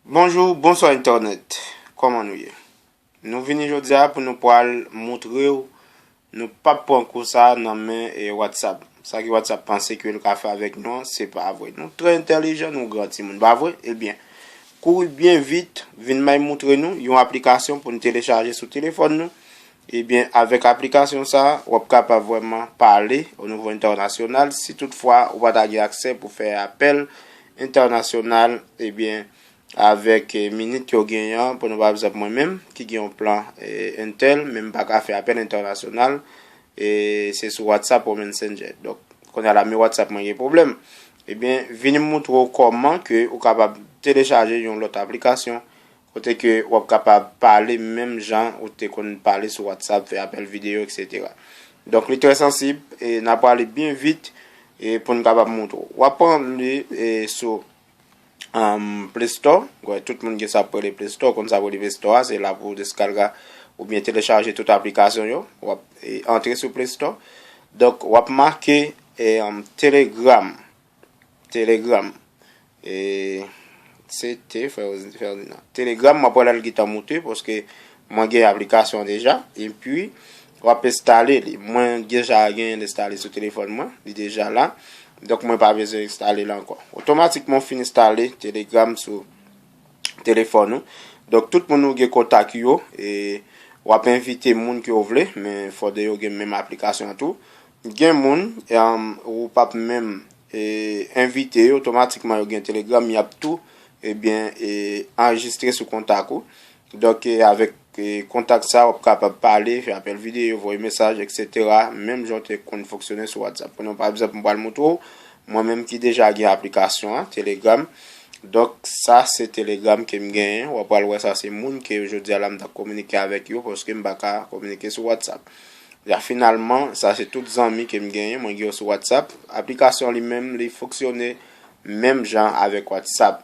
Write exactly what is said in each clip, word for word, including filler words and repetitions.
Bonjou, bonswa entènèt. Kòman nou ye? Nou vini jodi a pou nou pral moutre w, nou p ap pran kou sa nan men e WhatsApp. Sa ki WhatsApp panse ke l ka fè avèk nou an, se pa vre. Nou trè entèlijan, nou gran timoun, pa vre? Ebyen, kouri byen vit, vin bay moutre nou yon aplikasyon pou n telechaje sou telefòn nou. Ebyen, avèk aplikasyon sa a, w ap kapab vrèman pale o nivo entènasyonal. Si toutfwa ou pa ta gen aksè pou fè apèl entènasyonal, ebyen, avèk eh, minit ke w genyen an, pou nou pa egzanp mwen menm, ki gen yon plan eh, Entel, men m pa ka fè apèl entènasyonal, e se sou WhatsApp ou Messenger. Donk, kounye a la, men WhatsApp mwen gen pwoblèm. Ebyen, vini m moutre w kòman ke ou kapab telechaje yon lòt aplikasyon, kote ke w ap kapab pale menm jan ou te konn pale sou WhatsApp, fè apèl videyo, etsetera. Donk, li trè sansib, e n ap prale byen vit, e pou n kapab moutre w. W ap prale e sou um, Play Store. Wè, tout moun gen sa pou rele Play Store. Konn sa pou rele Play Store a, se la pou w deskalga oubyen telechaje tout aplikasyon yo. W ap e, antre sou Play Store. Donk, w ap make e, um, Telegram. Telegram. E, se te Fer- Ferdinand. Telegram, mwen pral al gentan moute paske mwen gen aplikasyon deja. Epi, w ap enstale li. Mwen deja gen enstale sou telefòn mwen. Li deja la. Donk, mwen pa bezwen enstale l ankò. Otomatikman, w fin enstale Telegram sou telefòn ou. Donk, tout moun ou gen kontak yo, e w ap envite moun ke w vle, men fòde yo gen menm aplikasyon an tou. Gen moun, e, um, ou p ap menm e, envite yo, otomatikman yo gen Telegram, y ap tou, ebyen, e, anrejistre sou kontak ou. Donk, e, avèk e, kontak sa, w ap kapab pale, fè apèl videyo, voye mesaj, etsetera. Menm jan w te konn fonksyone sou WhatsApp. Kounye a, pa egzanp, m pral moutre w, mwen menm ki deja gen aplikasyon an, Telegram. Donk, sa se Telegram ke m genyen. W ap pral wè sa se moun ke jodi a la m t ap kominike avèk yo, paske m pa ka kominike sou WhatsApp. Ya, finalman, sa se tout zanmi ke m genyen, mwen gen yo sou WhatsApp. Aplikasyon li menm, li fonksyone menm jan avèk WhatsApp.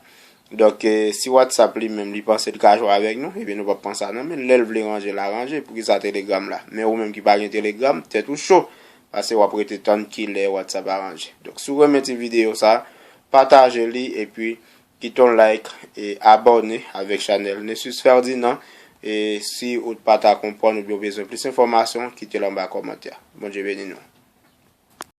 Donk, e, si WhatsApp li menm, li panse li ka jwe avèk nou, ebyen nou p ap pran sa nan men l. Lè l vle ranje l, l a ranje. Poukisa Telegram la? Men ou menm ki pa gen Telegram, tèt ou cho. Paske w ap rete tann kilè WhatsApp a ranje. Donk, si w renmen ti videyo sa, pataje li epi kite yon like e abòne avèk chanèl Nessus Ferdinand. E si ou pa ta konprann oubyen w bezwen plis enfòmasyon, kite l anba kòmantè. Bondye beni nou.